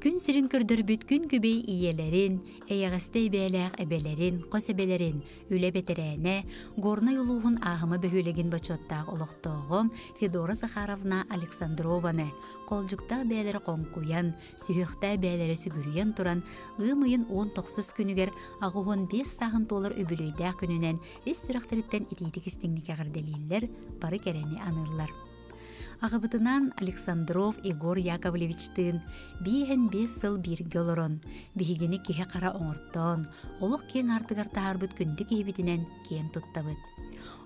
Күн сирин көрдөрбүт күн күбэй ийэлэрин, эйэҕэстэй бэйэлээх эбэлэрин, хос эбэлэрин, үлэ бэтэрээнэ, Горнай улууһун ааһыма бөһүөлэгин бочуоттаах олохтооҕо Федора Захаровна Александрованы, холдьуктаах бэйэлэрэ хоҥкуйан, сүһүөхтээх бэйэлэрэ сүгүрүйэн туран, ыам ыйын 19 күнүгэр 85 сааһын туолар үбүлүөйдээх күнүнэн ис сүрэхтэриттэн итиитик истиҥник эҕэрдэлииллэр, бары кэрэни аныыллар. Аҕабытынаан Александров Егор Яковлевичтыын биэһэн биэс сыл бииргэ олорон, биһигини киһи-хара оҥортоон, олох киэҥ аартыгар таһаарбыт күндү киһибитинэн киэн туттабыт.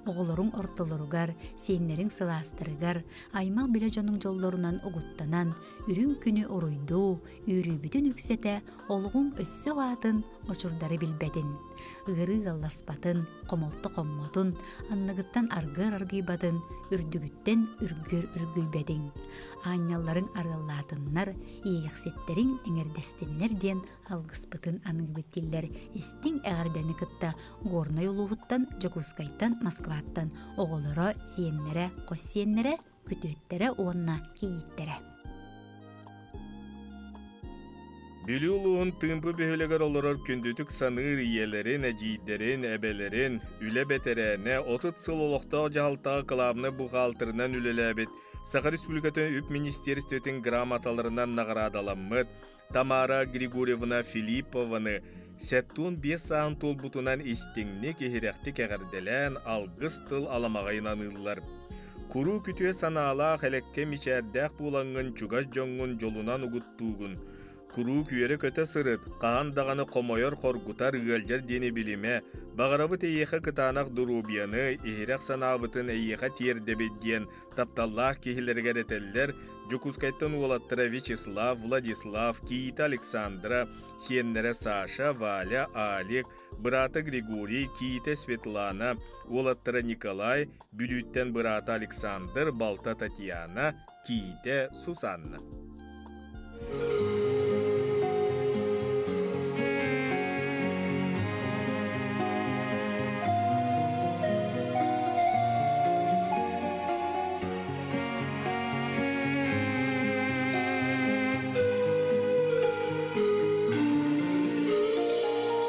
Оҕолоруҥ ортолоругар, сиэннэриҥ сылаастарыгар, аймах билэ дьонуҥ дьоллорунан угуттанан, үрүҥ күнү уруйдуу, үөрүүбүтүн үксэтэ, олоҕуҥ өссө аатын очурдары билбэтин. Ыарыы ыалласпатын, хомолто хоммотун, анныгыттан аргыар аргыйбатын, үрдүгүттэн үргүөр үргүйбэтиҥ. Аанньалларыҥ арыаллаатыннар, иэйэхситтэриҥ эҥэрдэстиннэр диэн алгыспытын аныыбыт дииллэр истиҥ эҕэрдэни кытта Горнай улууһуттан, Дьокуускайтан, Москваттан оҕолоро, сиэннэрэ, хос сиэннэрэ, күтүөттэрэ уонна кийииттэрэ. Бүлүү улууһун Тыымпы бөһүөлэгэр олорор күндүтүк саныыр ийэлэрин, эдьиийдэрин, эбэлэрин, үлэ бэтэрээнэ, 30 сыл олохтоох дьаһалтаҕа кылаабынай бухгалтырынан үлэлээбит Саха Республикатын үп министиэристибэтин грамоталарынан наҕараадаламмыт Тамара Григорьевна Филиппованы 75 сааһын туолбутунан истиҥник, иһирэхтик эҕэрдэлээн алгыс тыл аламаҕайын аныыллар. Куруук үтүө санаалаах, элэккэ мичээрдээх буолаҥҥын чугас дьоҥҥун дьолунан угуттуугун. Куруук үөрэ-көтө сырыт, хаһан даҕаны хомойор-хоргутар ыалдьар диэни билимэ, баҕарабыт эйиэхэ кытаанах доруобуйаны, иһирэх санаабытын эйиэхэ тиэрдэбит диэн тапталлаах киһилэригэр этэллэр Дьокуускайтан уолаттара Вячеслав, Владислав, кийиитэ Александра, сиэннэрэ Саша, Валя, Алик, быраата Григорий, кийиитэ Светлана, уолаттара Николай, Бүлүүттэн быраата Александр, балта Татьяна, кийиитэ Сусанна.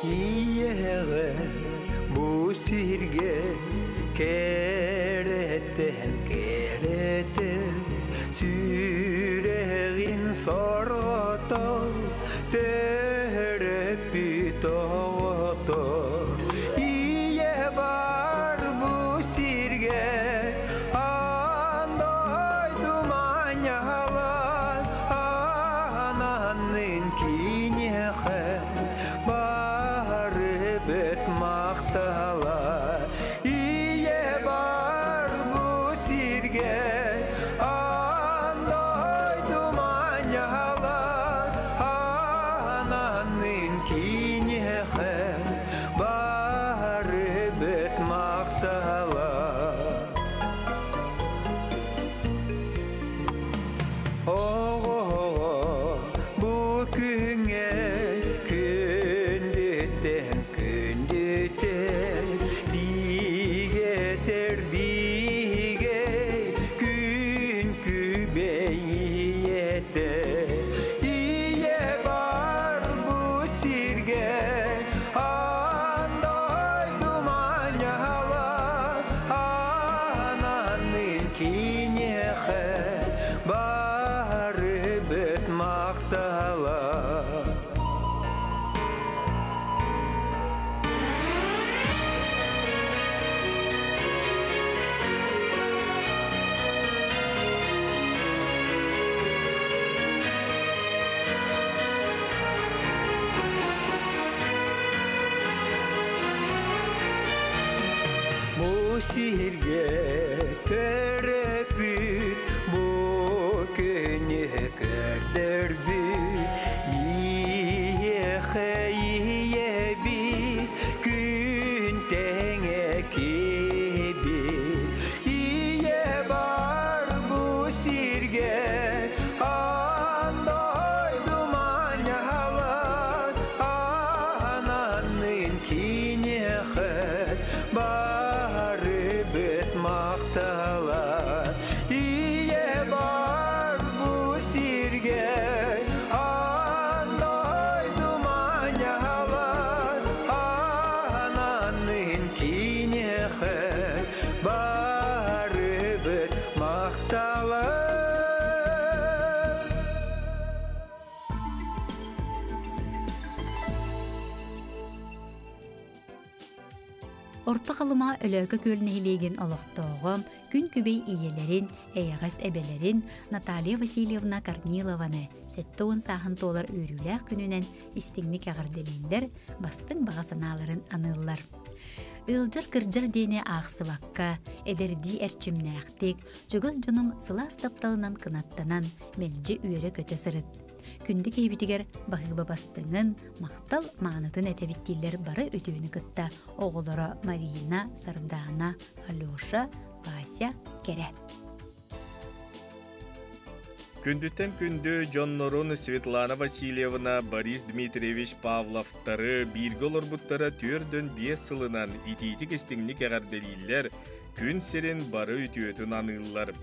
Ийэҕэ бу сиргэ кэрэттэн кэрэтэ сүрэҕин сорҕото төрөппүт оҕото ийэ бар бу сиргэ аан дойду манньалан аананын киниэхэ бары бөт махтала ийэ бар бу сиргэ аан дойду манньалан аананын киниэхэ бары бөт махтала. Оҕо бу күҥҥэ күндүттэн күндүтэн биигэтэр биигэ күн күбэй ийэтэ ийэ бар бу сиргэ аан дойду манньала аананын киниэхэ бары бөт махтала. Бу сиргэ төрөппүт бу күнү көрдөрбүт биһиэхэ ийэбит күн тэҥэ киһибит ийэ бар бу сиргэ аан дойду манньалан аананын киниэхэ бары бөт махтала ийэ бар бу сиргэ Орто Халыма Өлөөкө Күөл нэһилиэгин олохтооҕо, күн күбэй ийэлэрин, эйэҕэс эбэлэрин Наталья Васильевна Корнилованы 70 сааһын туолар үөрүүлээх күнүнэн истиҥник эҕэрдэлииллэр, бастыҥ баҕа санааларын аныыллар. Ыалдьар-кырдьар диэни аахсыбакка, эдэрдии эрчимнээхтик, чугас дьонуҥ сылаас тапталынан кынаттанан, мэлдьи үөрэ-көтө сырыт. Күндү киһибитигэр баһыыба бастыҥын, махтал маанытын этэбит дииллэр бары үтүөнү кытта оҕолоро Марина, Сардаана, Алеша, Вася, Кэрэ. Күндүттэн күндү дьоннорун Светлана Васильевна, Борис Дмитриевич Павловтары бииргэ олорбуттара 45 сылынан итиитик-истиҥник эҕэрдэлииллэр, күн сирин бары үтүөтүн аныыллар.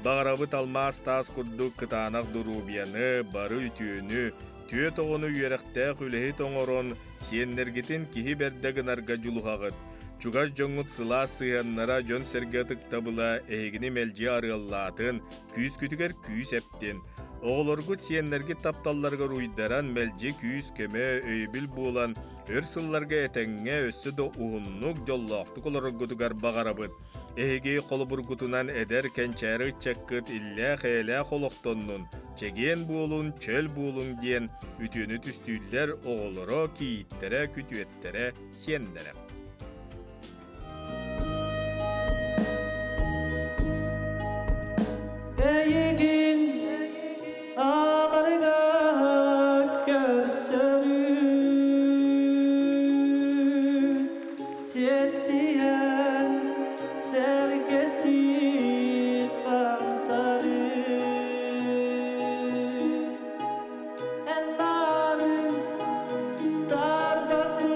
Баҕарабыт алмаас таас курдук кытаанах доруобуйаны, бары үтүөнү, түөрт оҕону үөрэхтээх үлэһит оҥорон, сиэннэргитин киһи бэрдэ гынарга дьулуһаҕыт. Чугас дьоҥҥут сылаас сыһыаннара дьон-сэргэ ытыктабыла эһигини мэлдьи арыаллаатын, күүскүтүгэр күүс эптин. Оҕолоргут сиэннэргит тапталларыгар уйдаран мэлдьи күүс-көмө, өйөбүл буолан, өр сылларга этэҥҥэ өссө да уһуннук, дьоллоохтук олороргутугар баҕарабыт. Эһиги холобургутунан эдэр кэнчээри ыччаккыт иллээх-эйэлээх олохтоннун, чэгиэн буолун, чөл буолуҥ диэн үтүөнү түстүүллэр оҕолоро, кийииттэрэ, күтүөттэрэ, сиэннэрэ. Эйигин ааҕарга көрсөрү сиэттиһэн сэргэстии хамсары эн нарын тарбакын.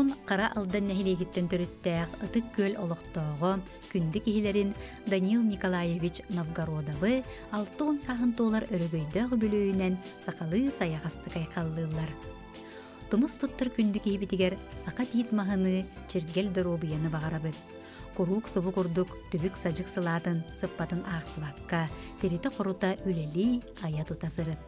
улууһун Хара Алдан нэһилиэгиттэн төрүттээх Ытык Күөл олохтооҕо, күндү киһилэрин Данил Николаевич Новгородовы 60 сааһын туолар өрөгөйдөөх үбүлүөйүнэн сахалыы сайаҕастык айхаллыыллар. Тумус туттар күндү киһибитигэр саха тиит маһыныы чиргэл доруобуйаны баҕарабыт. Куруук субу курдук түбүк-садьык сылаатын сыппатын аахсыбакка, тиритэ-хорута үлэлии, айа-тута сырыт.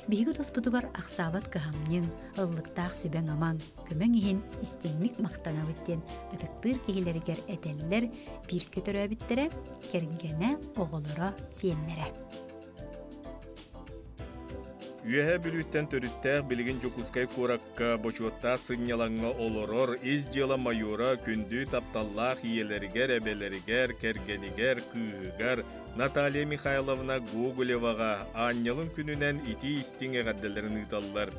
Биһиги туспутугар ахсаабат кыһамньыҥ, ыллыктаах сүбэҥ-амаҥ, көмөҥ иһин истиҥник махтанабыт диэн ытыктыыр киһилэригэр этэллэр бииргэ төрөөбүттэрэ, кэргэнэ, оҕолоро, сиэннэрэ. Үөһээ Бүлүүттэн төрүттээх билигин Дьокуускай куоракка бочуоттаах сынньалаҥҥа олорор ис дьыала майора күндү тапталлаах ийэлэригэр, эбэлэригэр, кэргэнигэр, кыыһыгар Наталья Михайловна Гоголеваҕа аанньалын күнүнэн итии-истиҥ эҕэрдэлэрин ыыталлар.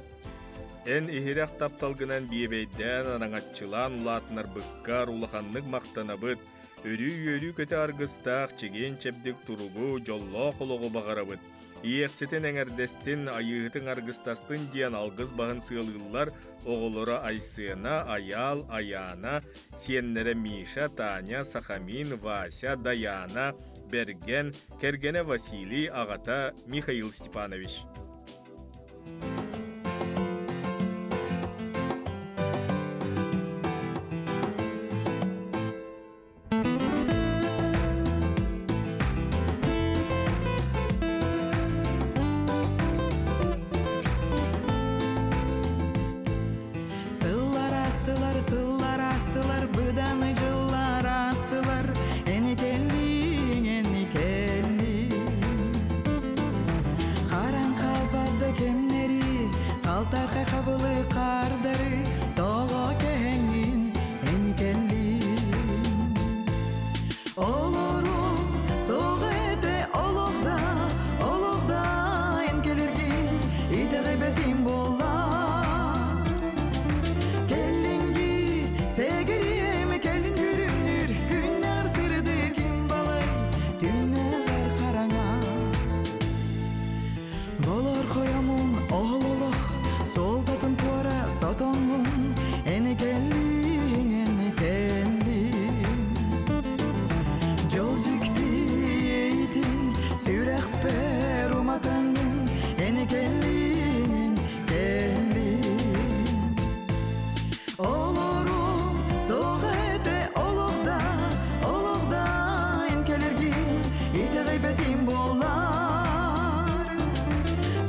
Эн иһирэх тапталгынан биэбэйдээн, араҥаччылаан улаатынарбыккар улаханнык махтанабыт, өрүү үөрүү-көтө аргыстаах чэгиэн-чэбдик туругу, дьоллоох олоҕу баҕарабыт. Иэхситин эҥэрдэстин, айыыһытыҥ аргыстастын диэн алгыс баһын сыалыыллар оҕолоро Айсена, Айаал, Айаана, сиэннэрэ Миша, Таня, Сахамин, Вася, Даяна, Бэргэн, кэргэнэ Василий, аҕата Михаил Степанович. Сыллар астылар, сыллар астылар, быданы дьыллар астылар, эни кэллиҥ, эни кэллиҥ. Харан хаалбат да кэмнэри, халтархай хабылы хардары, тоҕо кэһэҥҥин, эни кэллиҥ. Олорум суоҕа этэ олох да, олох да эн кэлэргин итэҕэйбэтим буолла. Кэллиҥ дии, сэгириэм кэлин күлүмнүүр, күннэр сырдык ким балай, түннэҕэр хараҥа. Болор хойомун оһол олох, суолтатын туора сотоҥҥун, эни кэллиҥ, эни кэллиҥ. Дьол дьикти иэйиитин сүрэхпэр уматаҥҥын, эни кэллиҥ, эн кэллиҥ. Олорум суоҕа этэ олох да, олох да эн кэлэргин итэҕэйбэтим буоллар.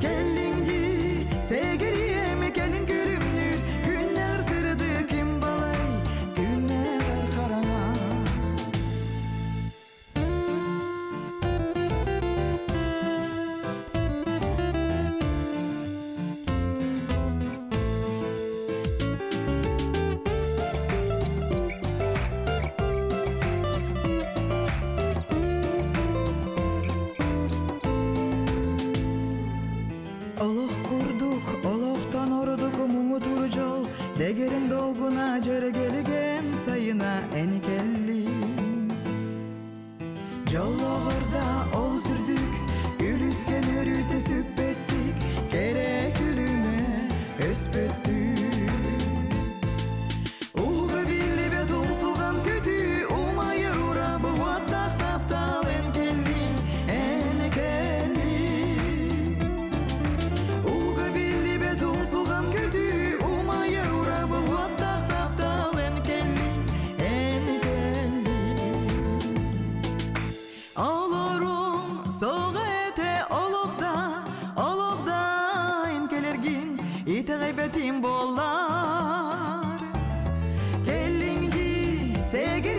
Кэллиҥ дии, сэгириэм кэлин күлүмнүүр, күннэр сырдык ким балай, күннэҕэр хараҥа. Олох курдук, олохтон ордук муҥутуур дьол, дэгэрин долгуна дьэргэлиген сайына эн кэллиҥ. Дьоллоҕор да ол сүрдүк, үлүскэн үөрүүтэ сүппэттик, кэрэ күлүмэ өспөттүк. Ууга биллибэт умсулҕан көтүү, умайар урабыл уоттаах таптал эн кэллиҥ, эн кэллиҥ. Ууга биллибэт умсулҕан көтүү, умайар урабыл уоттаах таптал эн кэллиҥ, эн кэллиҥ. Олорум суоҕа этэ олох да, олох да эн кэлэргин итэҕэйбэтим буоллар. Кэллиҥ дии, сэгириэм